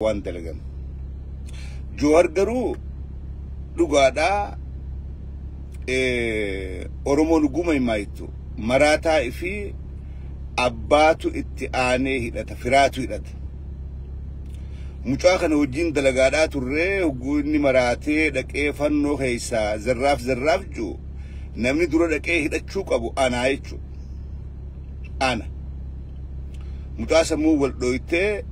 Waan dalagan. Joowar garuu dhugaadhaa Oromoon guma himaayittu maraataa fi abbaatu itti aanee hidhata, firaatu hidhata. Mucaa kana wajjin dalagaadhaa turree hogguu inni maraatee dhaqee fannoo keessaa zarraaf zarraaf jiru namni dura dhaqee hidhachuu qabu anaa jechuudha. Ana. Mucaa sammuu wal dhooytee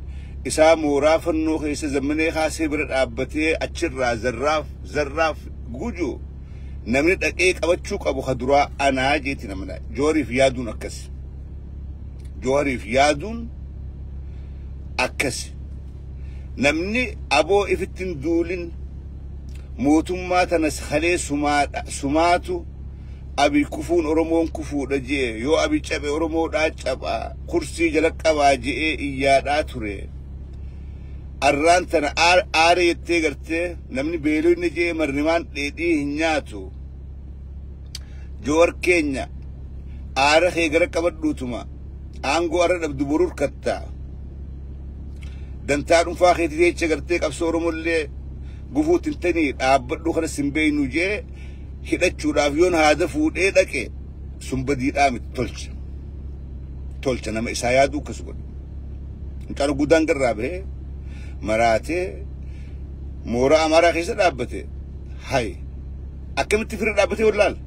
isaa mooraa fannoo keessa zammanee kaasee bira dhaabbatee achirraa zarraaf zarraaf guju namni dhaqee qabachuu qabu ka duraa anaa jeeti namna. Joowariif yaaduun akkasi. Joowariif yaaduun akkasi. Namni aboo ifitti hin duulin mootummaa tanas kalee sumaatu abi kufuun Oromoon kufuudha jee yoo abi cabe Oromoodhaa cabaa kursii jala qabaa je'ee iyyaadhaa ture. Arraan tana aaree jettee gartee namni beelonni jee marnimaan dheedhii hin nyaatu. Joowar keenya aara kee gara qabadhuutuma aangoo arra dhabdu borur kattaa. Dantaa dhuunfaa keetii jecha gartee qabsoo Oromollee gufuutti hin tanii dhaabbadhu kana sin beeynu jee hidhachuudhaaf yoon haada fuudhee dhaqe sun badiidhaa miti tolcha. Tolcha nama isaa yaaduu akkas godhe. Mucaan guddaan garraa bahee maraatee mooraa Amaaraa keessa dhaabbate hay akkamitti fira dhaabbatee wallaala.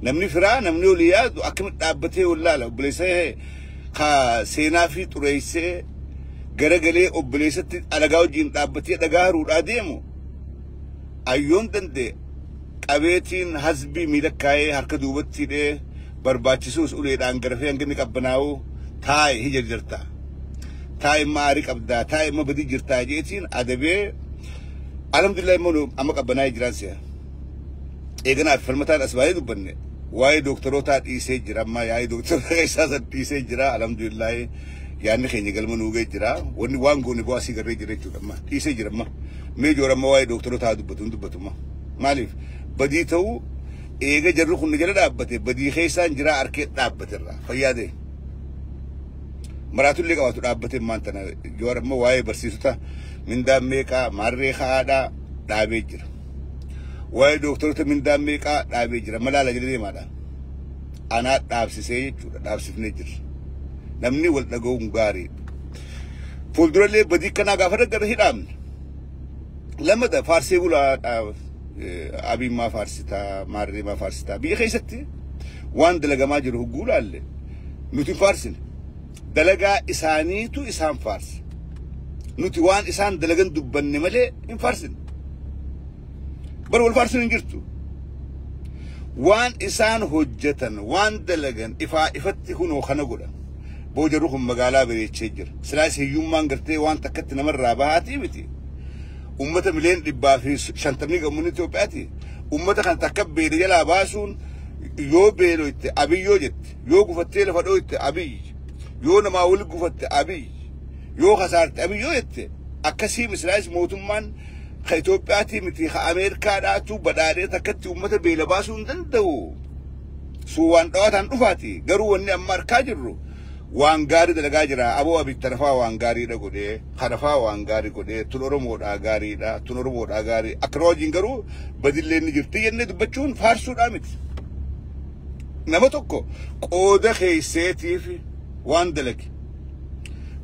Namni firaa namni olii yaadu akkamitti dhaabbatee wallaala. Obboleessa ka seenaa fi xureessee garagalee obboleessatti alagaa wajjin dhaabbatee dhagaa haruudhaa deemu ayyoon danda'e qabeetiin hasbii miila kaayee harka duubatti hidhee barbaachisuus uleedhaan garafee hanga inni qabbanaa'u taa'e hija jirta. Taa'e imma aarii qabdaa taa'e imma badii jirtaa jeetiin adabee alhamdulillah immoo amma qabbanaa'ee jiraan si'a. Eeganaaf falmataan as baay'ee dubbanne waa'ee dooktarootaa dhiisee jira amma yaa'ii dooktaroota keessaa san dhiisee jira alhamdulillah yaadni keenya galma nuugee jira wanni waan goone bu'aa asii garree jira jechuudha amma dhiisee jira amma mee joora amma waa'ee dooktarootaa dubbatu hin dubbatu amma maaliif badii ta'uu eega jarri kun jala dhaabbate badii keessaan jira harkee dhaabbate irraa fayyaa ta'e. Maraatullee qabaatu dhaabbate maan tana joora amma waa'ee barsiisota mindaan meeqaa maarree ka'aadhaa dhaabee jira. Waa'ee dooktaroota mindaan meeqaa dhaabee jira malaala jala deemaadha. Anaa dhaabsisee jechuudha dhaabsifnee jirra. Namni wal dhaga'uun gaariidha. Fuuldurallee badii kanaa gaafa daggara hidhaamne. Lamada faarsee bulaa abiin maa faarsitaa maarree maa faarsitaa biyya keessatti waan dalagamaa jiru hogguu laalle nuti hin faarsine. Dalagaa isaaniitu isaan faarsa. Nuti waan isaan dalagan dubbanne malee hin faarsine. Bar wal faarsuun hin jirtu. Waan isaan hojjetan waan dalagan ifaa ifatti kunoo kana godhan. Boojarru kun magaalaa bareechee jira. Silaas hiyyummaan gartee waan takkatti namarraa bahaatii miti. Uummata 150,000,000 qabuun Itoophiyaati. Uummata kana takka beela jalaa baasuun yoo beeloyte abiyyoo jette yoo gufattee lafa dhooyte abiyyi yoo namaa wali gufatte abiyyi yoo kasaarte abiyyoo jette akkasii silaas mootummaan ka Itoophiyaatii miti ka Ameerikaadhaatu badhaadhee takkatti uummata beela baasuu hin danda'u. Sun waan dhawaataan dhufaati. Garuu wanni amma arkaa jirru waan gaarii dalagaa jira. Aboo abitti tarafaa waan gaariidha godhee, karafaa waan gaarii godhee, tun Oromoodhaa gaariidha, tun Oromoodhaa gaarii. Akka wajjin garuu badillee ni jirti jennee dubbachuun faarsuudhaa miti. Nama tokko qooda keesseetiif waan dalage.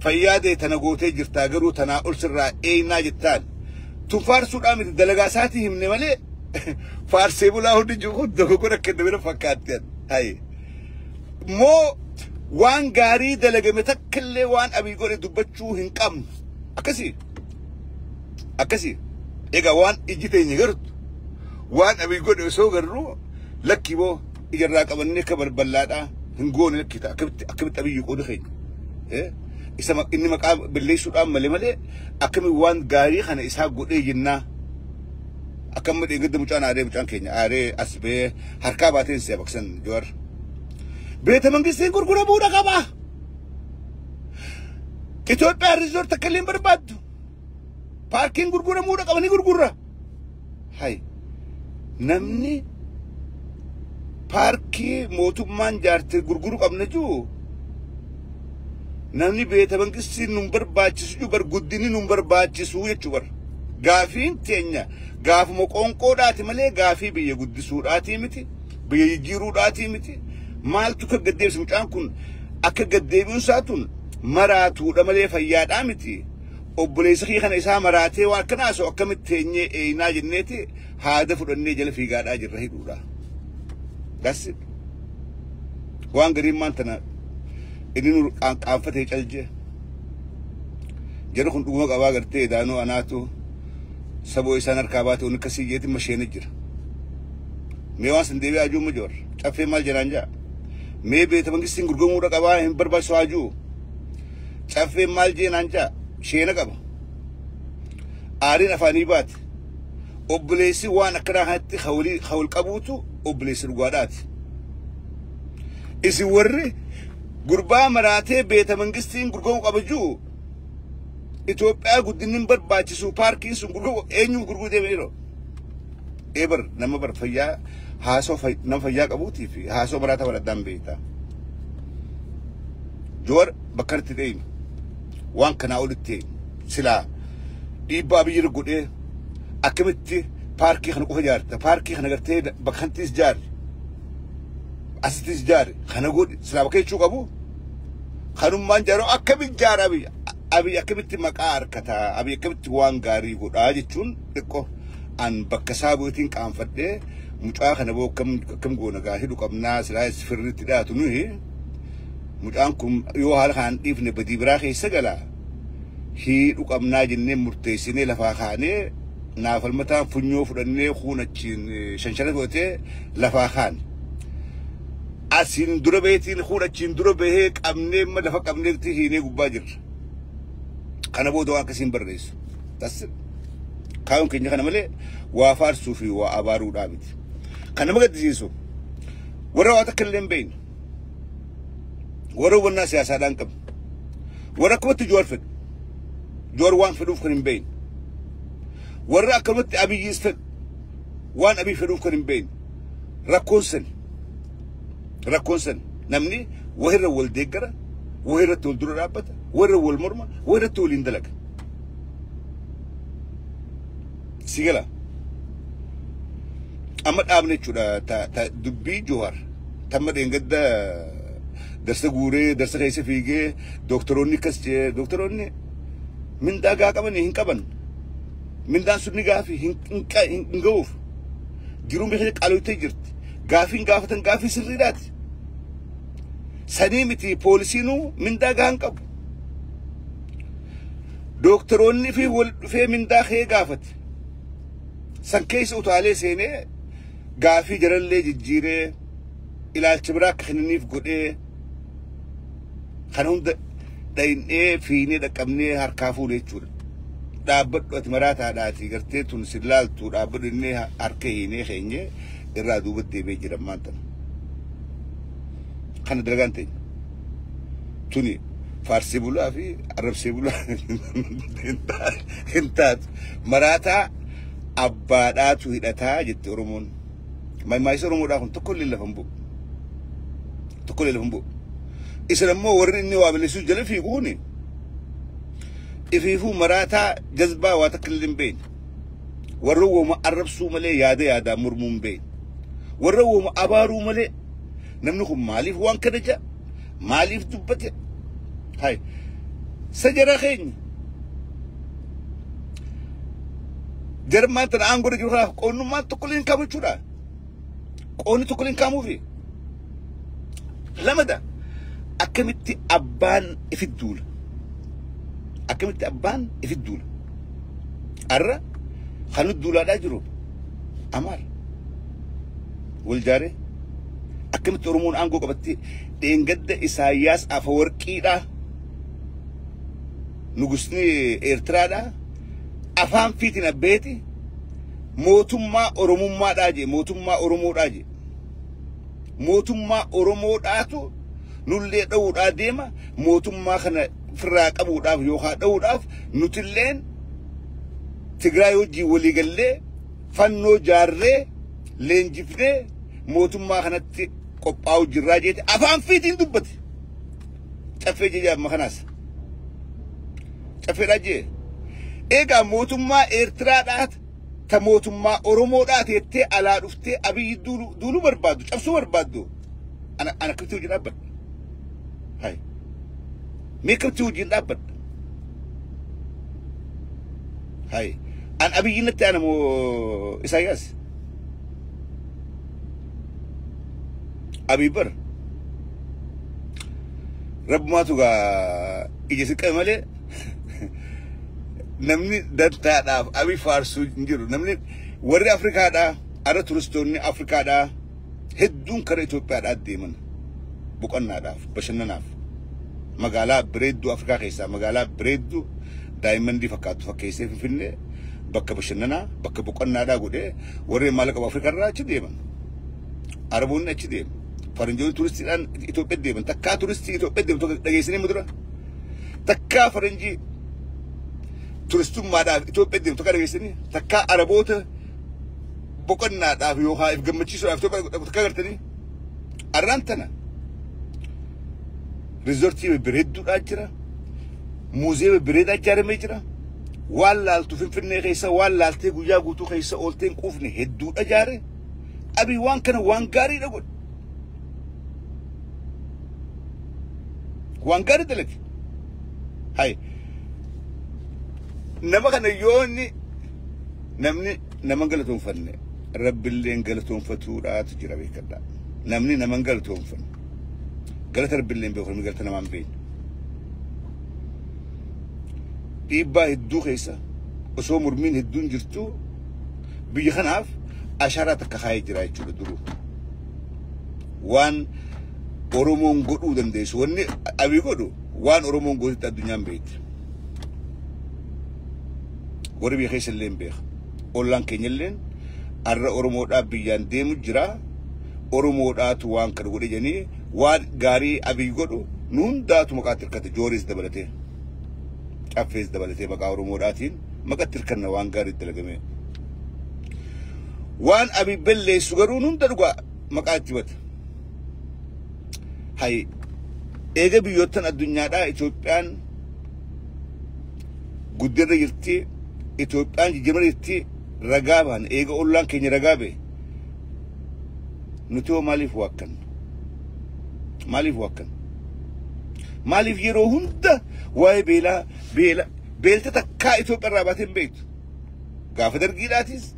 Fayyaa ta'e tana gootee jirtaa garuu tanaa ol sirraa eenyaa jettaan. Tun faarsuudhaa miti dalagaa isaatii himne malee faarsee bulaa hundi jiru kun dogoggora akka inni bira fakkaatti. Hayi. Moo waan gaarii dalagame takkallee waan abii godhe dubbachuu hin qabnu. Akkasii. Akkasii. Egaa waan iji teenya gartu waan abii godhe osoo garru lakki boo ijarraa qabannee akka balbal'aadhaa hin goone lakki ta'a akkamitti abiyyi qooda keenya. Isa inni maqaa balleessuudhaan malee malee akkamitti waan gaarii kana isaa godhee jennaa. Akkam deeggarda mucaan aaree mucaan keenya aaree as ba'ee harkaa baateen si'a baqsan Joowar. Beeta mangistiin gurguramuudha qaba. Itoophiyaan riizoort akka illee hin barbaaddu. Paarkiin gurguramuudha qaba ni gurgurra. Hay namni paarkii mootummaan jaarte gurguruu qabna jiru Namni beeta mangistiin nun barbaachisu bar guddinni nun barbaachisu jechuu bar. Gaafiin teenya gaafuma qoonqoodhaati malee gaafii biyya guddisuudhaatii miti. Biyya jijjiiruudhaatii miti. Maaltu akka gaddeebisu mucaan kun akka gaddeebi'uun isaa tun maraatuudha malee fayyaadhaa miti. Obboleessa kee kana isaa maraatee waan akkanaa osoo akkamitti teenyee eenaa jenneeti haada fudhannee jala fiigaadhaa jirra hidhuudha. That's it. Waan gariin maan tana inni nu qaanfatee caljee. Jarri kun dhuguma qabaa gartee daanoo anaatu saboo isaan harkaa baate waan akkasii jeetiin masheenee jira. Mee waan san deebi'ee ajuu ma joor caffee maal jedhaan jaa. Mee beeta mangistiin gurguramuudha qabaa hin barbaachisu ajuu. Caffee maal jeenaan jaa sheena qaba. Aariin afaanii baate. Obboleessi waan akkanaa kanatti hawul qabuutu obboleessi dhugaadhaati. Isin warri gurbaa maraatee beeta mangistiin gurguramuu qaba jiru Itoophiyaa guddinni hin barbaachisu paarkiin sun gurguramu eenyuuf gurguruu deeme yeroo? Eebar nama bar fayyaa haasoo nama fayyaa qabuutii fi haasoo maraataa wal addaan beekta. Joowar bakka itti deemu waan kanaa olitti silaa dhiibbaa biyya godhee akkamitti paarkii kana qofa ijaarta paarkii kana gartee bakka kanattis ijaarri asittis ijaarri kana godhi silaa bakka jechuu qabu kanummaan ijaaruu akkamitti ijaara abiyya abiyya akkamitti maqaa harkataa abiyya akkamitti waan gaarii godhaa jechuun xiqqoo an bakka isaa bu'eetiin qaanfadhee mucaa kana boo akkam goona gaa hidhu qabnaa silaa firriitti dhiyaatu nuyi mucaan kun yoo haala kanaan dhiifne badii biraa keessa galaa hidhu qabnaa jennee murteessinee lafaa kaanee naafalmataan funyoo fudhannee kuun achiin shanshara godhatee lafaa kaane. Asiin dura baheetiin kuun achiin dura bahee qabnee lafa qabneetti hiinee gubbaa jirra. Kana booda waan akkasiin barreessu. Kaayyoon keenya kana malee waa faarsuu fi waa abaaruudhaa miti. Kan nama gaddisiisu warra waa takka illee hin beekne warra hubannaa siyaasaadhaan qabu warra akkamatti Joowar fedhu Joowar waan fedhuuf kan hin beekne warra akkamatti Abiyyiis fedhu waan Abiy fedhuuf kan hin beekne rakkoon sani namni wahirra wal deeggara wahirratti wal dura dhaabbata wahirra wal morma wahirratti waliin dalaga. Sigala amma dhaabne jechuudha dubbii Joowar tamma dheengadda darsa guuree darsa keessa fiigee doktoroonni akkas jee doktoroonni mindaa gaa qaban hin qaban mindaan sun ni gaafii hin ga'uuf jiruun biyya qaaloottee jirti gaafiin gaafatan gaafii sirriidhaati sanii miti poolisiinuu mindaa gaa hin qabu doktoroonni fi wal dhufee mindaa kee gaafate san keessa utaalee seenee gaafii jarallee jijjiiree ilaalcha biraa akka kennaniif godhee kana hunda dhaynee fiinee dhaqqabnee harkaa fuune jechuudha. Dhaabbadhu ati maraataadhaati gartee tun si laaltu dhaabbadhu innee harka hiinee keenye irraa duuba deebi'ee jira ammaan tana. Kana dalagaan teenya. Tuni faarsee bulaa fi arrabsee bulaa hin taatu. Maraataa abbaadhaatu hidhataa jette Oromoon. Maayisa Oromoodhaa kun tokkollee lafa hin bu'u. Tokkollee lafa hin bu'u. Isin ammoo warri inni waa balleessuu jala fiigu kuni ifiifuu maraataa jazbaa waa takka illee hin beekne. Warra wooma arrabsuu malee yaada yaadaa mormuu hin beekne. Warra wooma abaaruu malee namni kun maaliif waan kana ja'a? Maaliif dubbate? Hai sajara keenya. Jarmaan tana aangoo jiru kanaaf qoonnummaan tokkollee hin kaamu jechuudha. Qoonni tokkollee hin kaamuufi. Lamada akkamitti abbaan ifit duula. Akkamitti abbaan ifit duula. Arra kan nuti duulaadhaa jiru Amaara. Wal jaaree akkamitti Oromoon aangoo qabattee dheengadda Isaayyaas Afawarqiidhaa nugusni Eertiraadhaa afaan fiitiin abbeeti mootummaa Oromummaadhaa jee mootummaa Oromoodhaa jee mootummaa Oromoodhaatu nullee dha'uudhaa deema mootummaa kana firraa qabuudhaaf yookaan dha'uudhaaf nutilleen Tigraay wajjin walii gallee fannoo jaarree leenjifnee mootummaa kanatti qophaa'u jirraa jeete afaan fiitiin dubbate. Caffee jee amma kanaas. Caffeedhaa jee. Egaa mootummaa Eertiraadhaa ta mootummaa Oromoodhaa teettee alaa dhuftee Abiyyi duuluu barbaaddu, cabsuu barbaaddu. Ana akkamitti wajjin dhaabbadha? Hai. Mee akkamitti wajjin dhaabbadha? Hai. An Abiyyi natti ana moo Isaayyaas? Abiy bar. Rabbumaatu gaa ija si qabe malee namni dantaadhaaf Abiy faarsuu hin jiru. Namni warri Afrikaadhaa, ara turistoonni Afrikaadhaa hedduun kara Itoophiyaadhaa deeman boqonnaadhaaf, bashannanaaf. Magaalaa bareedduu Afrikaa keessaa magaalaa bareedduu daa'imman fakkaattu fakkeessee Finfinnee bakka bashannanaa, bakka boqonnaadhaa godhee warri maallaqa qabu Afrikaarraa achi deeman. Araboonni achi deemu. Faranjoonni turistiidhaan Itoophiyaa deeman. Takkaa turistii Itoophiyaa deemu tokko dhageessanii mudura. Takkaa faranjii turistummaadhaaf Itoophiyaa deemu tokko dhageessanii. Takkaa Araboota boqonnaadhaaf yookaan if gammachiisuudhaaf Itoophiyaa takkaa agartanii. Arraan tana riizortii babbareedduudhaa jira. Muuzee babbareedaa ijaaramee jira. Waan laaltu Finfinnee keessa waan laaltee guyyaa guutuu keessa ooltee hin quufne hedduudha ijaare. Abiy waan kana waan gaariidha godhe. Waan gaarii dalage. Hai. Nama kana yoo inni namni nama galatoonfanne Rabbilleen galatoonfatuudhaatu jira beekadhaa. Namni nama galatoonfanne galata Rabbilleen beeku namni galata namaa hin beekne. Dhiibbaa hedduu keessa osoo mormiin hedduun jirtu biyya kanaaf ashaaraa takka kaayee jira jechuudha duruu. Waan Oromoon godhuu dandeessu wanni Abiy godhu waan Oromoon gootitti addunyaan beekti. Warri biyya keessa illee hin beeka. Ollaan keenya illeen arra Oromoodhaa biyyaan deemu jira. Oromoodhaatu waan kana godhe jedhanii waan gaarii Abiy godhu nu hundaatu maqaatti hirkate. Jooris dabalatee. Caffees dabalatee maqaa Oromoodhaatiin maqatti hirkanna waan gaarii dalagame. Waan Abiy balleessu garuu nu hunda dhugaa maqaa itti himata. Hai eega biyyoottan addunyaadhaa Itoophiyaan guddinarra jirti, Itoophiyaan jijjiiramarra jirti ragaa bahan eega ollaan keenya ragaa bahe nuti hoo maaliif waakkanna? Maaliif waakkanna? Maaliif yeroo hunda waa'ee beelaa beela beelta takkaa Itoophiyaa irraa baatee hin beektu? Gaafa dargiidhaatis